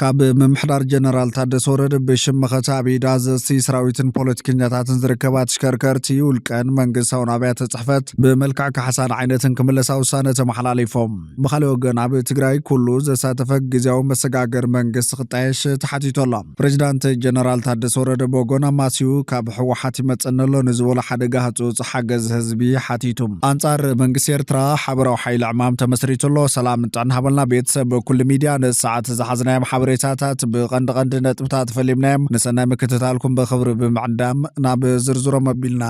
ካብ ምምሕዳር ጀነራል ታደሰ ወረደ ብሽም መኸተ ኣብ ኢድ ኣዘዝቲ ሰራዊትን ፖለቲከኛታትን ዝርከባ ተሽከርከርቲ ውልቀን መንግስታውን ኣብያተ ጽሕፈት ብመልክዕ ካሕሳን ዓይነትን ክምለሳ ውሳነ ተመሓላሊፎም። ብኻልእ ወገን ኣብ ትግራይ ኩሉ ዘሳተፈ ግዜያዊ መሰጋገር መንግስቲ ክጣየሽ ተሓቲቱ ኣሎ። ፕሬዚዳንት ጀነራል ታደሰ ወረደ ብወገኑ ኣማስዩ ካብ ህወሓት ይመጸኒ ኣሎ ንዝበሎ ሓደጋ ህጹጽ ሓገዝ ህዝቢ ሓቲቱ። ኣንጻር መንግስቲ ኤርትራ ሓበራዊ ሓይሊ ዕማም ተመስሪቱ ኣሎ። ሰላም ጥዕና ሃበልና ቤተሰብ ኩሉ ሚድያ። ንሰዓት ዝሓዝናዮም ሓበሬታታት ብቐንዲ ቀንዲ ነጥብታት ፈሊምናዮም። ንሰናይ ምክትታልኩም ብኽብሪ ብምዕዳም ናብ ዝርዝሮም ኣቢልና።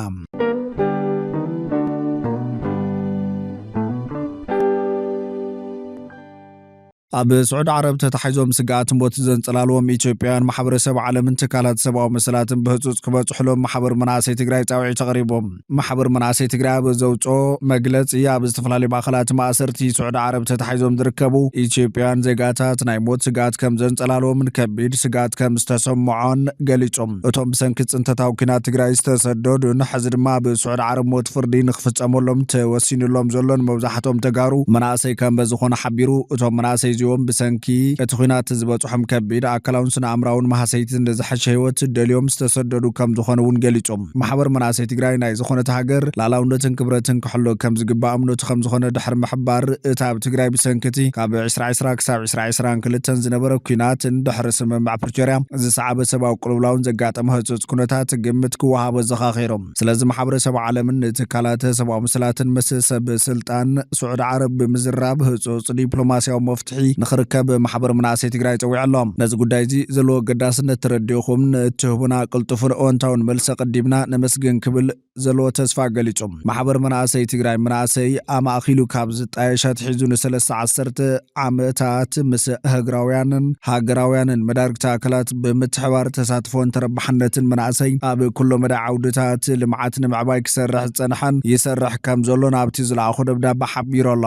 ኣብ ስዑዲ ዓረብ ተታሒዞም ስግኣት ሞት ዘንጸላልዎም ኢትዮጵያውያን ማሕበረሰብ ዓለምን ትካላት ሰብኣዊ መሰላትን ብህጹጽ ክበጽሕሎም ማሕበር መናእሰይ ትግራይ ጻውዒት ኣቕሪቦም። ማሕበር መናእሰይ ትግራይ ኣብ ዘውጽኦ መግለጺ፣ ኣብ ዝተፈላለዩ ማእከላት ማእሰርቲ ስዑዲ ዓረብ ተታሒዞም ዝርከቡ ኢትዮጵያውያን ዜጋታት ናይ ሞት ስግኣት ከም ዘንጸላልዎምን ከቢድ ስግኣት ከም ዝተሰምዖን ገሊጹ። እቶም ብሰንኪ ጽንተታዊ ኲናት ትግራይ ዝተሰደዱን ሕዚ ድማ ኣብ ስዑዲ ዓረብ ሞት ፍርዲ ንክፍጸመሎም ተወሲኑሎም ዘሎን መብዛሕትኦም ተጋሩ መናእሰይ ከም ዝኾነ ሓቢሩ። እቶም መናእሰይ እዚኦም ብሰንኪ እቲ ኲናት ዝበጽሖም ከቢድ ኣካላውን ስነ ኣእምራውን ማህሰይትን ንዝሐሸ ህይወት ደልዮም ዝተሰደዱ ከም ዝኾነ እውን ገሊጾም። ማሕበር መናእሰይ ትግራይ ናይ ዝኾነት ሃገር ላላውነትን ክብረትን ክሕሎ ከም ዝግባእ እምነቱ ከም ዝኾነ ድሕሪ ምሕባር፣ እታ ኣብ ትግራይ ብሰንኪ እቲ ካብ ዕስራ ዕስራ ክሳብ ዕስራ ዕስራን ክልተን ዝነበረ ኲናትን ድሕሪ ስምምዕ ፕሪቶርያ ዝሰዓበ ሰብኣዊ ቅልውላውን ዘጋጠመ ህጹጽ ኩነታት ግምት ክወሃቦ ዘኻኺሮም። ስለዚ ማሕበረሰብ ዓለምን ንትካላት ሰብኣዊ መሰላትን ምስ ሰብ ስልጣን ስዑዲ ዓረብ ብምዝራብ ህጹጽ ዲፕሎማሲያዊ መፍትሒ ንኽርከብ ማሕበር መናእሰይ ትግራይ ጸዊዑ ኣሎ። ነዚ ጉዳይ እዚ ዘለዎ ኣገዳስነት ተረዲእኹም ንእትህቡና ቅልጡፍን እወንታውን መልሲ ኣቐዲምና ነመስግን ክብል ዘለዎ ተስፋ ገሊጹ። ማሕበር መናእሰይ ትግራይ መናእሰይ ኣማእኪሉ ካብ ዝጣየሽ ኣትሒዙ ንሰለስተ ዓሰርተ ዓመታት ምስ ህግራውያንን ሃገራውያንን መዳርግቲ ኣካላት ብምትሕባር ተሳትፎን ተረባሕነትን መናእሰይ ኣብ ኩሎ መዳይ ዓውድታት ልምዓት ንምዕባይ ክሰርሕ ዝጸንሐን ይሰርሕ ከም ዘሎን ኣብቲ ዝለኣኾ ደብዳቤ ሓቢሩ ኣሎ።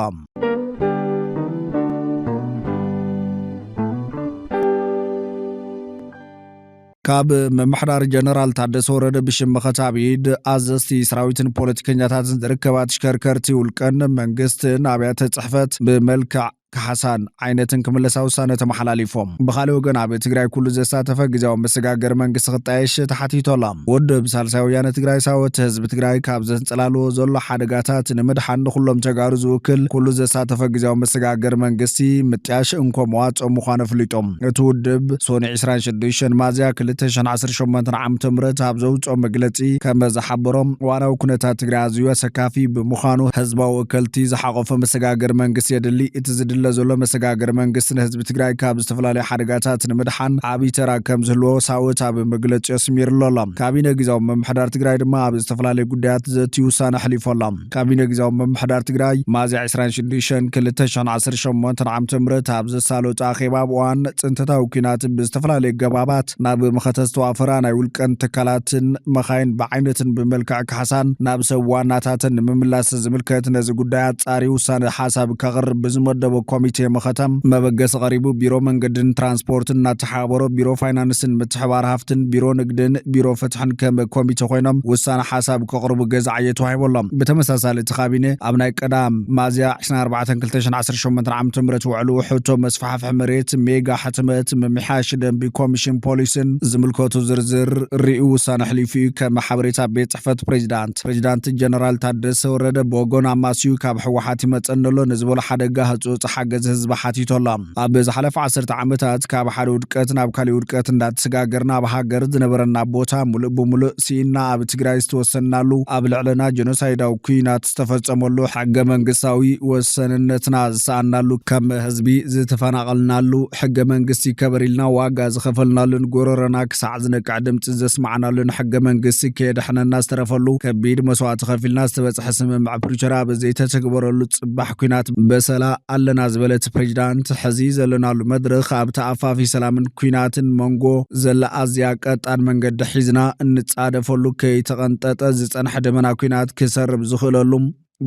ካብ ምምሕዳር ጀነራል ታደሰ ወረደ ብሽም መኸተ ኣብ ኢድ ኣዘዝቲ ሰራዊትን ፖለቲከኛታትን ዝርከባ ተሽከርከርቲ ውልቀን መንግስትን ኣብያተ ጽሕፈት ብመልክዕ ካሕሳን ዓይነትን ክምለሳ ውሳነ ተመሓላሊፎም። ብኻልእ ወገን ኣብ ትግራይ ኩሉ ዘሳተፈ ግዜያዊ መሰጋገሪ መንግስቲ ክጣየሽ ተሓቲቱ ኣሎ። ውድብ ሳልሳይ ወያነ ትግራይ ሳወት ህዝቢ ትግራይ ካብ ዘንጸላልዎ ዘሎ ሓደጋታት ንምድሓን ንኩሎም ተጋሩ ዝውክል ኩሉ ዘሳተፈ ግዜያዊ መሰጋገሪ መንግስቲ ምጥያሽ እንኮ መዋጽኦ ምዃኑ ኣፍሊጦም። እቲ ውድብ ሶኒ ዕስራን ሽዱሽተን ሚያዝያ ክልተ ሽሕን ዓሰርተ ሸሞንተን ዓመተ ምህረት ኣብ ዘውጽኦ መግለጺ ከም ዝሓበሮም፣ እዋናዊ ኩነታት ትግራይ ኣዝዩ ኣሰካፊ ብምዃኑ ህዝባዊ ወከልቲ ዝሓቆፈ መሰጋገሪ መንግስቲ የድሊ። እቲ ዝድለ ዘሎ መሰጋገሪ መንግስቲ ንህዝቢ ትግራይ ካብ ዝተፈላለዩ ሓደጋታት ንምድሓን ዓብዪ ተራ ከም ዝህልዎ ሳወት ኣብ መግለጺ ኣስሚርሉ ኣሎ። ካቢነ ግዜያዊ ምምሕዳር ትግራይ ድማ ኣብ ዝተፈላለዩ ጉዳያት ዘትዩ ውሳነ ኣሕሊፉ ኣሎ። ካቢነ ግዜያዊ ምምሕዳር ትግራይ ሚያዝያ ዕስራን ሽዱሽተን ክልተ ሽሕን ዓሰርተ ሸሞንተን ዓመተ ምህረት ኣብ ዘሳለጦ ኣኼባ ኣብ እዋን ጽንተታዊ ኲናት ብዝተፈላለዩ ኣገባባት ናብ መኸተ ዝተዋፈራ ናይ ውልቀን ትካላትን መኻይን ብዓይነትን ብመልክዕ ካሕሳን ናብ ሰብ ዋናታተን ንምምላስ ዝምልከት ነዚ ጉዳይ ኣጻሪ ውሳነ ሓሳብ ከቕርብ ብዝመደቦ ኮሚቴ መኸተ መበገሲ ቀሪቡ። ቢሮ መንገድን ትራንስፖርትን እናተሓባበሮ ቢሮ ፋይናንስን ምትሕባር ሃፍትን ቢሮ ንግድን ቢሮ ፍትሕን ከም ኮሚቴ ኮይኖም ውሳነ ሓሳብ ከቕርቡ ገዛ ዕዮ ተዋሂቦሎም። ብተመሳሳሊ እቲ ካቢነ ኣብ ናይ ቀዳም ሚያዝያ ዕስራን ኣርባዕተን ክልተ ሽሕን ዓሰርተ ሸሞንተን ዓመተ ምህረት ውዕሉ ሕቶ መስፋሕፍሒ መሬት፣ ሜጋ ሕትመት፣ ምምሕያሽ ደንቢ ኮሚሽን ፖሊስን ዝምልከቱ ዝርዝር ርእዩ ውሳነ ኣሕሊፉ እዩ። ከም ሓበሬታ ቤት ጽሕፈት ፕሬዚዳንት፣ ፕሬዚዳንት ጀነራል ታደሰ ወረደ ብወገኑ ኣማስዩ ካብ ህወሓት ይመጸኒ ኣሎ ንዝበሎ ሓደጋ ህጹጽ ሓገዝ ህዝቢ ሓቲቱ ኣሎ። ኣብ ዝሓለፈ ዓሰርተ ዓመታት ካብ ሓደ ውድቀት ናብ ካሊእ ውድቀት እንዳተሰጋገርና ኣብ ሃገር ዝነበረና ቦታ ሙሉእ ብሙሉእ ስኢና ኣብ ትግራይ ዝተወሰንናሉ ኣብ ልዕለና ጀኖሳይዳዊ ኲናት ዝተፈጸመሉ ሕገ መንግስታዊ ወሰንነትና ዝሰኣናሉ ከም ህዝቢ ዝተፈናቐልናሉ ሕገ መንግስቲ ይከበር ኢልና ዋጋ ዝኸፈልናሉን ጎረሮና ክሳዕ ዝነቅዕ ድምፂ ዘስማዕናሉን ሕገ መንግስቲ ከየድሐነና ዝተረፈሉ ከቢድ መስዋእቲ ከፊልና ዝተበፅሐ ስምምዕ ፕሪቶርያ ኣብ ዘይተተግበረሉ ጽባሕ ኲናት በሰላ ኣለና ዝበለት ፕሬዚዳንት፣ ሕዚ ዘለናሉ መድረኽ ኣብ ተኣፋፊ ሰላምን ኲናትን መንጎ ዘላ ኣዝያ ቀጣን መንገዲ ሒዝና እንጻደፈሉ ከይተቐንጠጠ ዝጸንሐ ደመና ኲናት ክሰርብ ዝኽእለሉ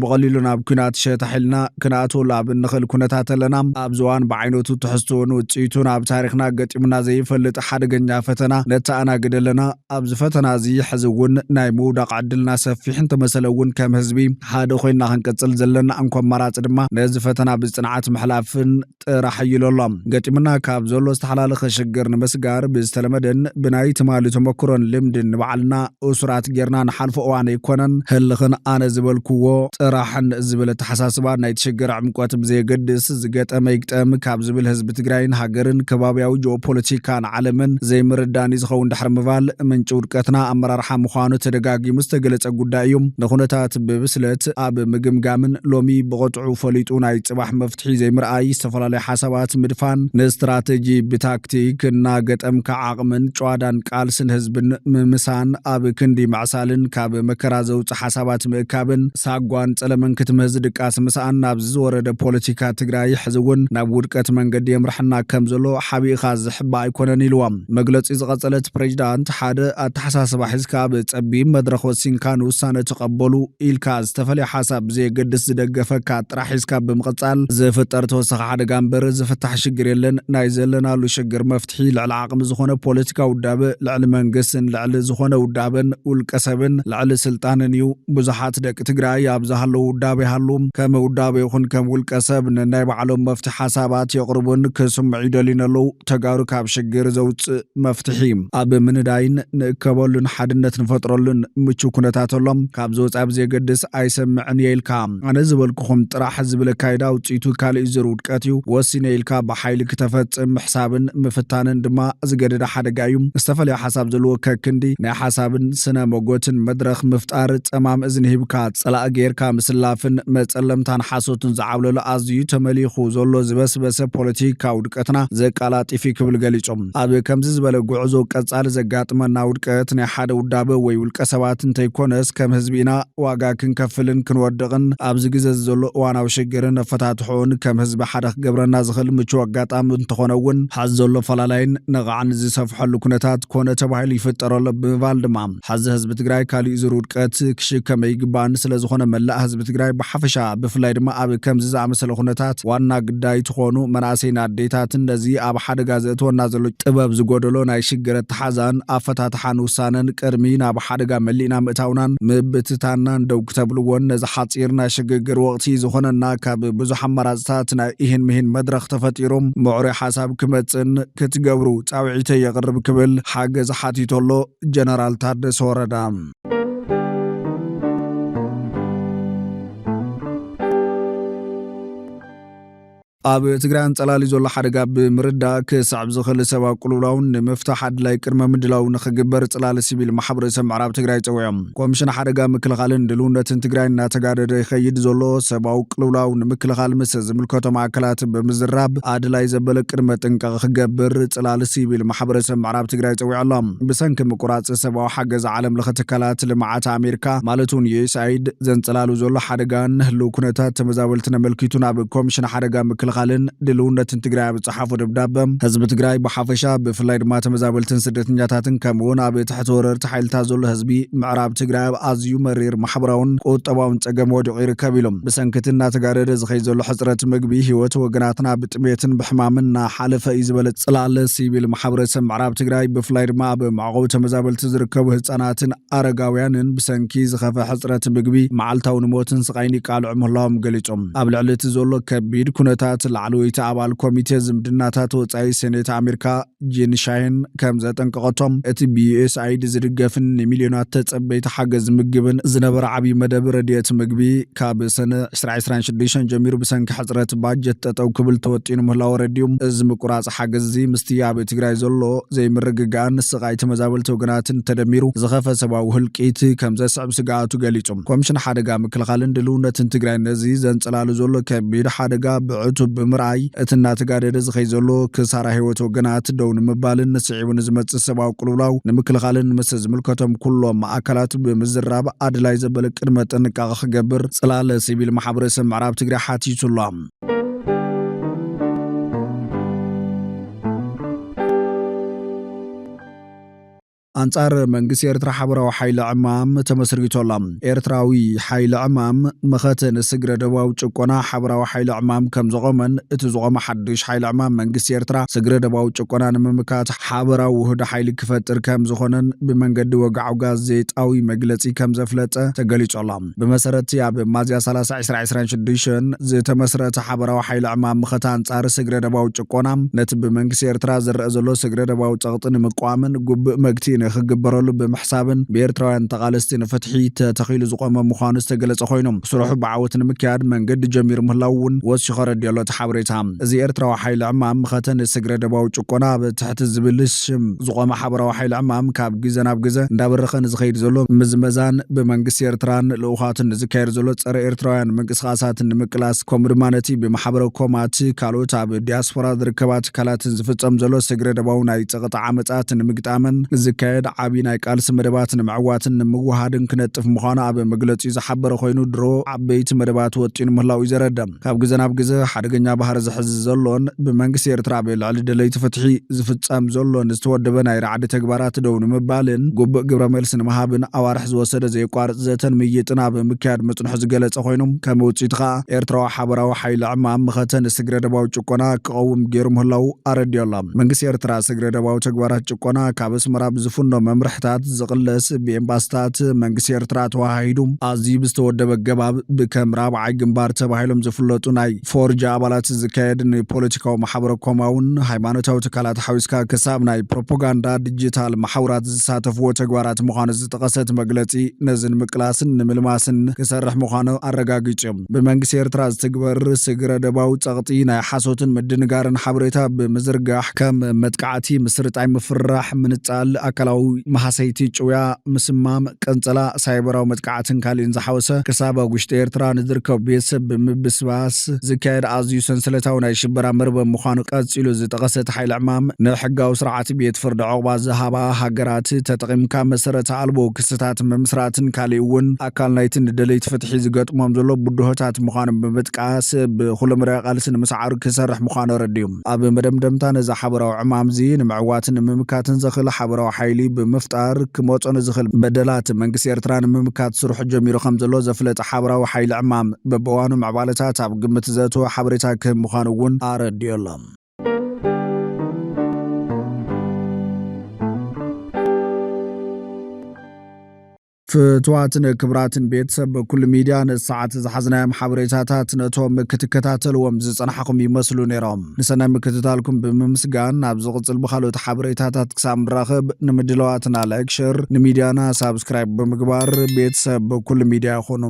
ብቐሊሉ ናብ ኲናት ሸታሕ ኢልና ክንኣትወሉ ኣብ እንኽእል ኩነታት ኣለና። ኣብዚ እዋን ብዓይነቱ ትሕዝቱን ውጽኢቱን ኣብ ታሪኽና ገጢሙና ዘይፈልጥ ሓደገኛ ፈተና ነተኣናግድ ኣለና። ኣብዚ ፈተና እዚ ሕዚ እውን ናይ ምውዳቕ ዕድልና ሰፊሕ እንተመሰለ እውን ከም ህዝቢ ሓደ ኮይና ክንቅጽል ዘለና እንኮ ኣማራጺ ድማ ነዚ ፈተና ብጽንዓት ምሕላፍን ጥራሕ እዩ ዘሎ። ገጢሙና ካብ ዘሎ ዝተሓላለኸ ሽግር ንምስጋር ብዝተለመደን ብናይ ትማሊ ተመክሮን ልምድን ንባዕልና እሱራት ጌርና ንሓልፎ እዋን ኣይኮነን። ህልኽን ኣነ ዝበልክዎ ጥራሕን ዝብል ኣተሓሳስባ ናይቲ ሽግር ዕምቆት ብዘየገድስ ዝገጠመ ይግጠም ካብ ዝብል ህዝቢ ትግራይን ሃገርን ከባብያዊ ጂኦፖለቲካን ዓለምን ዘይምርዳን እዩ ዝኸውን ድሕሪ ምባል ምንጪ ውድቀትና ኣመራርሓ ምዃኑ ተደጋጊሙ ዝተገለጸ ጉዳይ እዩ። ንኹነታት ብብስለት ኣብ ምግምጋምን ሎሚ ብቐጥዑ ፈሊጡ ናይ ጽባሕ መፍትሒ ዘይምርኣይ ዝተፈላለዩ ሓሳባት ምድፋን ንስትራተጂ ብታክቲክ እናገጠምካ ዓቕምን ጨዋዳን ቃልስን ህዝብን ምምሳን ኣብ ክንዲ ምዕሳልን ካብ መከራ ዘውፅእ ሓሳባት ምእካብን ሳጓን ጸለመን ክትምህዝ ድቃስ ምስኣን ናብዚ ዝወረደ ፖለቲካ ትግራይ ሕዚ እውን ናብ ውድቀት መንገዲ የምርሐና ከም ዘሎ ሓቢእኻ ዝሕባ ኣይኮነን ኢልዎም። መግለጺ ዝቐጸለት ፕሬዚዳንት ሓደ ኣተሓሳስባ ሒዝካ ኣብ ጸቢብ መድረኽ ወሲንካ ንውሳነ ተቐበሉ ኢልካ ዝተፈለየ ሓሳብ ብዘየገድስ ዝደገፈካ ጥራሕ ሒዝካ ብምቕጻል ዝፍጠር ተወሳኺ ሓደጋ እምበር ዝፍታሕ ሽግር የለን። ናይ ዘለናሉ ሽግር መፍትሒ ልዕሊ ዓቕሚ ዝኾነ ፖለቲካዊ ውዳበ፣ ልዕሊ መንግስትን ልዕሊ ዝኾነ ውዳበን ውልቀ ሰብን ልዕሊ ስልጣንን እዩ። ብዙሓት ደቂ ትግራይ ኣብ ዝሃለዉ ውዳበ ይሃሉ፣ ከም ውዳበ ይኹን ከም ውልቀ ሰብ ነናይ ባዕሎም መፍትሒ ሓሳባት የቕርቡን ክስምዑ ይደልዩን ኣለዉ። ተጋሩ ካብ ሽግር ዘውፅእ መፍትሒ ኣብ ምንዳይን ንእከበሉን ሓድነት ንፈጥረሉን ምቹ ኩነታት ኣሎ። ካብዚ ወፃኢ ብዘየገድስ ኣይሰምዕን እየ ኢልካ ኣነ ዝበልኩኹም ጥራሕ ዝብል ኣካይዳ ውፅኢቱ ካልእ እዩ ዝር ውድቀት እዩ። ወሲነ ኢልካ ብሓይሊ ክተፈፅም ምሕሳብን ምፍታንን ድማ ዝገደደ ሓደጋ እዩ። ዝተፈላለየ ሓሳብ ዘለዎ ከክንዲ ናይ ሓሳብን ስነ መጎትን መድረኽ ምፍጣር ጸማም እዝኒ ሂብካ ጸላእ ጌርካ ምስላፍን መጸለምታን ሓሶትን ዝዓብለሎ ኣዝዩ ተመሊኹ ዘሎ ዝበስበሰ ፖለቲካ ውድቀትና ዘቃላጢፍ እዩ ክብል ገሊጹ። ኣብ ከምዚ ዝበለ ጉዕዞ ቀጻሊ ዘጋጥመና ውድቀት ናይ ሓደ ውዳበ ወይ ውልቀ ሰባት እንተይኮነስ ከም ህዝቢ ኢና ዋጋ ክንከፍልን ክንወድቕን ኣብዚ ግዘ ዘሎ እዋናዊ ሽግርን ኣፈታትሕኡን ከም ህዝቢ ሓደ ክገብረና ዝኽእል ምቹው ኣጋጣሚ እንተኾነ እውን ሓዚ ዘሎ ፈላላይን ነቓዕን ዝሰፍሐሉ ኩነታት ኮነ ተባሂሉ ይፍጠረሎ ብምባል ድማ ሓዚ ህዝቢ ትግራይ ካሊእ ዙር ውድቀት ክሽከም ኣይግባእን። ስለዝኾነ መላእ ህዝቢ ትግራይ ብሓፈሻ ብፍላይ ድማ ኣብ ከምዚ ዝኣመሰለ ኩነታት ዋና ግዳይ ትኾኑ መናእሰይን ኣዴታትን ነዚ ኣብ ሓደጋ ዘእትወና ዘሎ ጥበብ ዝጎደሎ ናይ ሽግር ኣተሓዛን ኣፈታትሓን ውሳነን ቅድሚ ናብ ሓደጋ መሊእና ምእታውናን ምብትታንናን ደው ክተብልዎን ነዚ ሓፂር ናይ ሽግግር ወቕቲ ዝኾነና ካብ ብዙሕ ኣማራፅታት ናይ ኢሂን ምሂን መድረኽ ተፈጢሩ ምዕሩይ ሓሳብ ክመፅእን ክትገብሩ ፃውዒተይ የቕርብ ክብል ሓገዝ ሓቲቱ ኣሎ ጀነራል ታደሰ ወረዳ። ኣብ ትግራይ ኣንጸላልዩ ዘሎ ሓደጋ ብምርዳእ ክስዕብ ዝኽእል ሰብኣዊ ቅልውላውን ንምፍታሕ ኣድላይ ቅድመ ምድላው ንኽግበር ጽላለ ሲቪል ማሕበረሰብ ምዕራብ ትግራይ ጸዊዖም። ኮሚሽን ሓደጋ ምክልኻልን ድልውነትን ትግራይ እናተጋደደ ይኸይድ ዘሎ ሰብኣዊ ቅልውላው ንምክልኻል ምስ ዝምልከቶም ኣካላት ብምዝራብ ኣድላይ ዘበለ ቅድመ ጥንቃቐ ክገብር ጽላለ ሲቪል ማሕበረሰብ ምዕራብ ትግራይ ጸዊዑ ኣሎ። ብሰንኪ ምቁራጽ ሰብኣዊ ሓገዝ ዓለም ለኸ ትካላት ልምዓት ኣሜሪካ ማለት እውን ዩ ኤስ ኣይድ ዘንጸላሉ ዘሎ ሓደጋን ህልው ኩነታት ተመዛበልትን ኣመልኪቱ ናብ ኮሚሽን ሓደጋ ምክልኻልን ድልውነትን ትግራይ ኣብ ዝጸሓፎ ደብዳበ፣ ህዝቢ ትግራይ ብሓፈሻ ብፍላይ ድማ ተመዛበልትን ስደተኛታትን ከምኡ እውን ኣብ ትሕቲ ወረርቲ ሓይልታት ዘሎ ህዝቢ ምዕራብ ትግራይ ኣብ ኣዝዩ መሪር ማሕበራውን ቁጠባውን ጸገም ወዲቑ ይርከብ ኢሎም። ብሰንኪ እቲ እናተጋደደ ዝኸይድ ዘሎ ሕጽረት ምግቢ ህይወት ወገናትና ብጥሜትን ብሕማምን እናሓለፈ እዩ ዝበለ ጽላለ ሲቪል ማሕበረሰብ ምዕራብ ትግራይ ብፍላይ ድማ ኣብ መዕቆቢ ተመዛበልቲ ዝርከቡ ህጻናትን ኣረጋውያንን ብሰንኪ ዝኸፈ ሕጽረት ምግቢ መዓልታዊ ንሞትን ስቓይን ይቃልዑ ምህላዎም ገሊጾም። ኣብ ልዕሊ እቲ ዘሎ ከቢድ ኩነታት ላዕለወይቲ ኣባል ኮሚቴ ዝምድናታት ወጻኢ ሴኔት ኣሜሪካ ጂን ሻይን ከም ዘጠንቀቐቶም እቲ ብ ዩ ኤስ ኣይድ ዝድገፍን ንሚልዮናት ተጸበይቲ ሓገዝ ምግብን ዝነበረ ዓብዪ መደብ ረድኤት ምግቢ ካብ ሰነ ዕስራ ዕስራን ሽዱሽተን ጀሚሩ ብሰንኪ ሕጽረት ባጀት ጠጠው ክብል ተወጢኑ ምህላው ኣረዲኡ። እዚ ምቁራጽ ሓገዝ እዚ ምስቲ ኣብ ትግራይ ዘሎ ዘይምርግጋእን ስቓይ ተመዛበልቲ ወገናትን ተደሚሩ ዝኸፈ ሰብኣዊ ህልቂት ከም ዘስዕብ ስግኣቱ ገሊጹ። ኮሚሽን ሓደጋ ምክልኻልን ድልውነትን ትግራይ ነዚ ዘንጸላሉ ዘሎ ከቢድ ሓደጋ ብዕቱብ ብምርኣይ እቲ እናተጋደደ ዝኸይ ዘሎ ክሳራ ህይወት ወገናት ደው ንምባልን ንስዒቡ ንዝመጽእ ሰብኣዊ ቅልውላው ንምክልኻልን ምስ ዝምልከቶም ኩሎም ኣካላት ብምዝራብ ኣድላይ ዘበለ ቅድመ ጥንቃቐ ክገብር ጽላለ ሲቪል ማሕበረሰብ ምዕራብ ትግራይ ሓቲቱ ኣሎ። ኣንጻር መንግስቲ ኤርትራ ሓበራዊ ሓይሊ ዕማም ተመስሪቱ ኣሎ። ኤርትራዊ ሓይሊ ዕማም መኸተ ንስግረ ደባዊ ጭቆና ሓበራዊ ሓይሊ ዕማም ከም ዘቖመን እቲ ዝቖመ ሓድሽ ሓይሊ ዕማም መንግስቲ ኤርትራ ስግረ ደባዊ ጭቆና ንምምካት ሓበራዊ ውህድ ሓይሊ ክፈጥር ከም ዝኾነን ብመንገዲ ወግዓዊ ጋዜጣዊ መግለጺ ከም ዘፍለጠ ተገሊጹ ኣሎ። ብመሰረት ኣብ ሚያዝያ ሰላሳ ዕስራ ዕስራን ሽዱሽተን ዝተመስረተ ሓበራዊ ሓይሊ ዕማም መኸተ ኣንጻር ስግረ ደባዊ ጭቆና ነቲ ብመንግስቲ ኤርትራ ዝረአ ዘሎ ስግረ ደባዊ ጸቕጢ ንምቋምን ግቡእ መግትኢ ንክግበረሉ ብምሕሳብን ብኤርትራውያን ተቓለስቲ ንፍትሒ ተተኺሉ ዝቖመ ምዃኑ ዝተገለጸ ኮይኑ፣ ስርሑ ብዓወት ንምክያድ መንገዲ ጀሚሩ ምህላው እውን ወሲኹ ኣረዲኡ ኣሎ እቲ ሓበሬታ። እዚ ኤርትራዊ ሓይሊ ዕማም መኸተ ንስግረ ደባዊ ጭቆና ኣብ ትሕቲ ዝብል ሽም ዝቖመ ሓበራዊ ሓይሊ ዕማም ካብ ግዘ ናብ ግዘ እንዳበረኸ ንዝኸይድ ዘሎ ምዝመዛን ብመንግስቲ ኤርትራን ልኡኻትን ዝካየድ ዘሎ ጸረ ኤርትራውያን ምንቅስቃሳት ንምቅላስ ከምኡ ድማ ነቲ ብማሕበረ ኮማት ካልኦት ኣብ ዲያስፖራ ዝርከባ ትካላትን ዝፍጸም ዘሎ ስግረ ደባዊ ናይ ጸቕጢ ዓመጻት ንምግጣምን ዝካየድ ዓቢ ናይ ቃልሲ መደባት ንምዕዋትን ንምውሃድን ክነጥፍ ምዃኑ ኣብ መግለጺኡ ዝሓበረ ኮይኑ ድሮ ዓበይቲ መደባት ወጢኑ ምህላው እዩ ዘረደ። ካብ ግዘ ናብ ግዘ ሓደገኛ ባህሪ ዝሕዝ ዘሎን ብመንግስቲ ኤርትራ ኣብ ልዕሊ ደለይቲ ፍትሒ ዝፍጸም ዘሎን ዝተወደበ ናይ ራዕዲ ተግባራት ደው ንምባልን ግቡእ ግብረ መልሲ ንምሃብን ኣዋርሕ ዝወሰደ ዘየቋርጽ ዘተን ምይጥን ኣብ ምክያድ ምጽንሑ ዝገለጸ ኮይኑ ከም ውጽኢቱ ከኣ ኤርትራዊ ሓበራዊ ሓይሊ ዕማም መኸተ ንስግረ ደባዊ ጭቆና ክቐውም ገይሩ ምህላው ኣረዲኡ ኣሎ። መንግስቲ ኤርትራ ስግረ ደባዊ ተግባራት ጭቆና ካብ ኣስመራ ብዝፍኖ መምርሕታት ዝቕለስ ብኤምባስታት መንግስቲ ኤርትራ ተዋሃሂዱ ኣዝዩ ብዝተወደበ ኣገባብ ብከም ራብዓይ ግንባር ተባሂሎም ዝፍለጡ ናይ ፎርጃ ኣባላት ዝካየድ ንፖለቲካዊ ማሕበረ ኮማውን ሃይማኖታዊ ትካላት ሓዊስካ ክሳብ ናይ ፕሮፓጋንዳ ዲጂታል መሓውራት ዝሳተፍዎ ተግባራት ምዃኑ ዝጠቐሰት መግለጺ ነዚ ንምቅላስን ንምልማስን ክሰርሕ ምዃኑ ኣረጋጊጹ። ብመንግስቲ ኤርትራ ዝትግበር ስግረ ደባዊ ጸቕጢ ናይ ሓሶትን ምድንጋርን ሓበሬታ ብምዝርጋሕ ከም መጥቃዕቲ፣ ምስርጣይ፣ ምፍርራሕ፣ ምንጻል፣ ኣካላዊ መሃሰይቲ፣ ጭውያ፣ ምስማም፣ ቅንጸላ፣ ሳይበራዊ መጥቃዕትን ካልእን ዝሓወሰ ክሳብ ኣብ ውሽጢ ኤርትራ ንዝርከቡ ቤተሰብ ብምብስባስ ዝካየድ ኣዝዩ ሰንሰለታዊ ናይ ሽበራ መርበብ ምዃኑ ቀጺሉ ዝጠቐሰ እቲ ሓይሊ ዕማም ንሕጋዊ ስርዓት ቤት ፍርዲ ዕቑባ ዝሃባ ሃገራት ተጠቒምካ መሰረተ ኣልቦ ክስታት ምምስራትን ካልእ እውን ኣካል ናይቲ ንደለይቲ ፍትሒ ዝገጥሞም ዘሎ ብድሆታት ምዃኑ ብምጥቃስ ብኹሉ መዳይ ቃልሲ ንምስዓሩ ክሰርሕ ምዃኑ ኣረዲኡ። ኣብ መደምደምታ ነዚ ሓበራዊ ዕማምዚ ንምዕዋትን ንምምካትን ዘኽእል ሓበራዊ ሓይሊ ብምፍጣር ክመጾ ንዝኽእል በደላት መንግስቲ ኤርትራ ንምምካት ስርሑ ጀሚሩ ከም ዘሎ ዘፍለጠ ሓበራዊ ሓይሊ ዕማም በብእዋኑ ምዕባለታት ኣብ ግምት ዘእተወ ሓበሬታ ክህብ ምዃኑ እውን ኣረዲኡ ኣሎ። ፍትዋትን ክብራትን ቤተሰብ ኩሉ ሚድያ ነቲ ሰዓት ዝሓዝናዮም ሓበሬታታት ነቶም ክትከታተልዎም ዝጸናሕኹም ይመስሉ ነይሮም። ንሰናይ ምክትታልኩም ብምምስጋን ናብ ዝቕጽል ብኻልኦት ሓበሬታታት ክሳብ ንራኸብ ንምድለዋትና ላይክ፣ ሸር፣ ንሚድያና ሳብስክራይብ ብምግባር ቤተሰብ ኩሉ ሚድያ ይኹኑ።